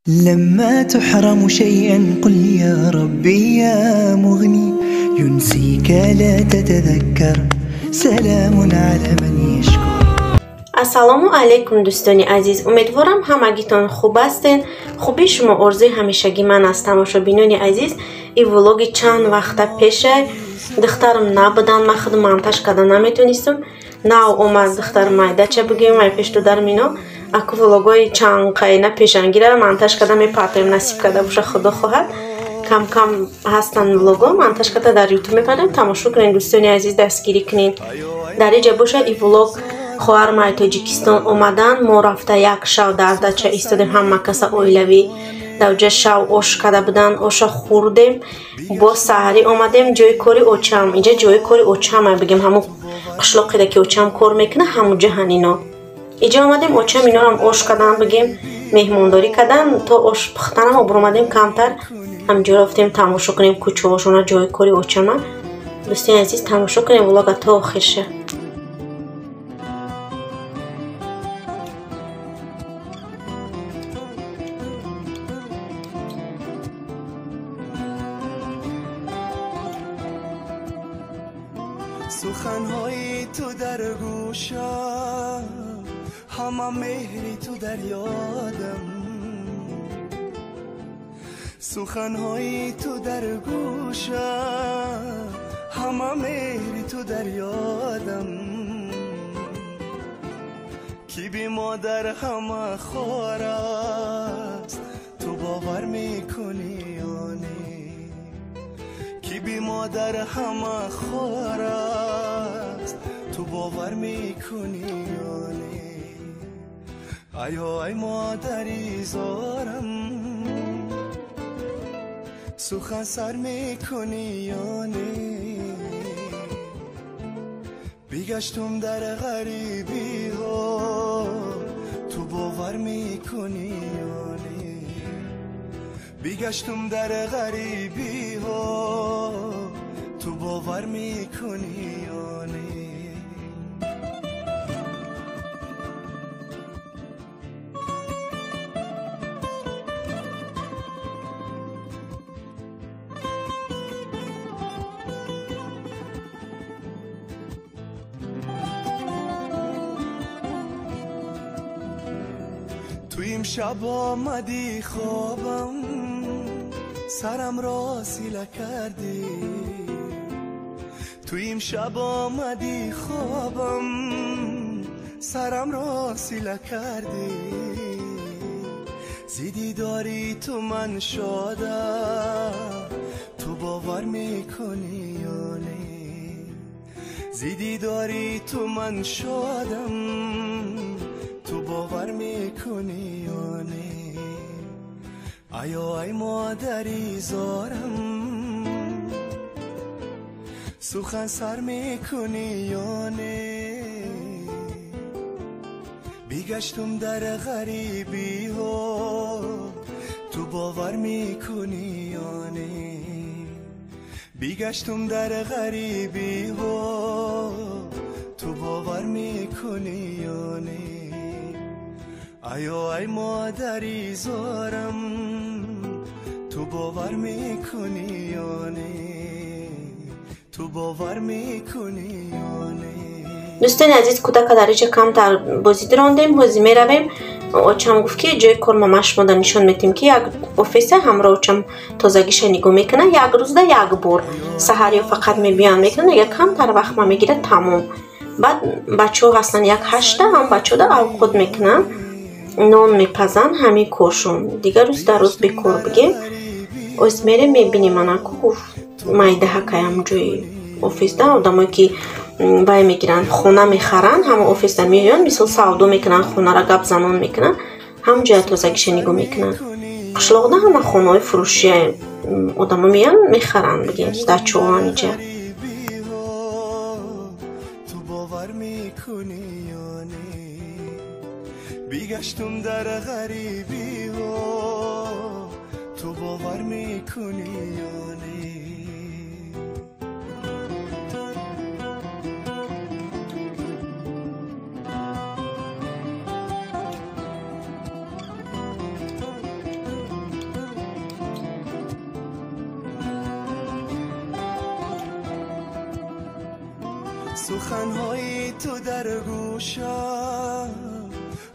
لما تحرم شيئا قل يا ربي يا مغني ينسيك لا تتذكر سلام على من يشكر. Ассалому алайкум, дӯстони азиз, умедворам ҳамагитон хуб ҳастен. Хубии шумо орзуи ҳамешагӣ ман аст. Тамошобинони азиз, ин влоги чанд вақта пеша духтарам набудан, ман худ монтаж карда наметонистам. Нав омад духтар майдача бигӯем, ай пеш додарам ино. Аку влогои чанд қайна пешангира монтаж карда мепартоем, насиб карда боша, худо хоҳад. Кам-кам ҳастанд влого, монтаж карда дар ютуб мепартоем. Тамошо кунед, дӯстони азиз, дастгирӣ кунед. Дар инҷа бошад ин влог хоҳарам ай Тоҷикистон омадан, мо рафта як шав дар дача истодем, ҳама каса оилавӣ. Дар ҷа шав ош карда будан, оша хӯрдем, боз саҳарӣ омадем ҷои кори очам. Инҷа ҷои кори очам ай бигем, ҳамун қишлоқеда ки очам кор мекунад, ҳамунҷа ҳанино. Инҷа омадем, очам инорам ош кардан бигем, меҳмондорӣ кардан, то ош пухтанам обуромадем камтар. Ҳаминҷо рафтем тамошо кунем кӯчаҳошона, ҷои кори очама. Дӯстони азиз, тамошо кунем влога то охирша. Суханҳои ту дар гӯшам, ҳама меҳри ту дар ёдам. Суханҳои ту дар гӯшам, ҳама меҳри ту дар ёдам. Ки бемодар ҳама хор аст, ту бовар мекунӣ ё не? Ки бемодар ҳама хор аст, ту бовар мекунӣ ё не? Айо ай модари зорам, сухан сар мекунӣ ё не? Бигаштум дар ғарибиҳо, ту бовар мекунӣ ё не? Бигаштум дар ғарибиҳо, ту бовар мекунӣ ё не? Ту имшаб омадӣ хобам, сарам ро сила кардӣ. Ту имшаб омадӣ хобам, сарам ро сила кардӣ. Зи дидори ту ман шодам, ту бовар мекунӣ ё не? Зи дидори ту ман шодам, ту бовар мекунӣ ё не? Айо ай модари зорам, сухан сар мекунӣ ё не? Бигаштум дар ғарибиҳо, ту бовар мекунӣ ё не? Бигаштум дар ғарибиҳо, ту бовар мекунӣ ё не? Айо ай модари зорам, ту бовар мекунӣ ё не? Ту бовар мекунӣ ё не? Дӯстони азиз, кӯдака дар инҷа камтар бозӣ дирондем, ҳозир меравем. Очам гуфт ки ҷои кор мама шумода нишон метем, ки як офиса ҳамроҳ очам тозагиша нигоҳ мекунад, як рӯзда як бор. Саҳар ё фақат мебиёнд мекунад, як камтар вақт ма мегирад, тамом. Баъд бачаҳо ҳастанд як ҳашта, ҳам бачаҳода авқот мекунанд, нон мепазанд, ҳамин коршон. Дигар рӯз дар рӯз бекор бигем. Оз мерем мебинем, анаку гуфт майдаҳакаям ҷои офисда одамое ки вай мегиранд, хона мехаранд, ҳама офисда меоянд, мисол савдо мекунанд, хонара гап занон мекунанд, ҳам ҷоя тозагиша нигоҳ мекунанд. Қишлоқда ҳама хонаҳои фурӯшия одамо меоянд мехаранд, бигем дачаҳоан инҷа. Ту бовар мекунӣ ё не? Бигаштум дар ғарибиҳо, ту бовар мекунӣ ё не? Суханҳои ту дар гӯшам,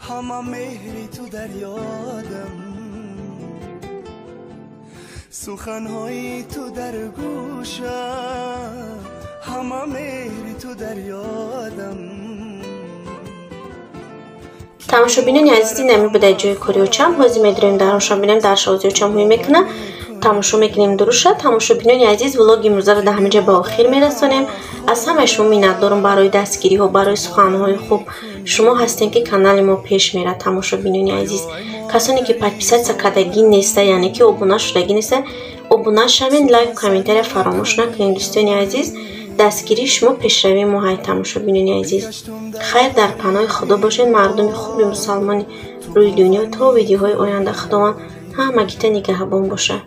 ҳама меҳри ту дар ёдам. Суханҳои ту дар гӯшам, ҳама меҳри ту дар ёдам. Тамошобинони азиз, инами буда ҷои кори очам. Ҳозир медурем дар ошам, бинем дар шози очам ҳуй мекуна, тамошо мекунем дуруша. Тамошобинони азиз, влоги имрӯзаро дар ҳаминҷа ба охир мерасонем. Аз ҳамаи шумо миннатдорам барои дастгириҳо, барои суханҳои хуб. Шумо ҳастем, ки канали мо пеш мерад. Тамошобинони азиз, касоне ки подписаться кардагӣ неста, яъне ки обуна шудагӣ неста, обуна шавед, лайк, комментария фаромӯш накунед. Дӯстони азиз, дастгирии шумо пешравии мо ҳай. Тамошобинони азиз, хайр, дар паноҳи Худо бошед. Мардуми хуби мусалмони рӯи дунё, то видеоҳои оянда Худованд ҳамагита нигаҳбон бошад.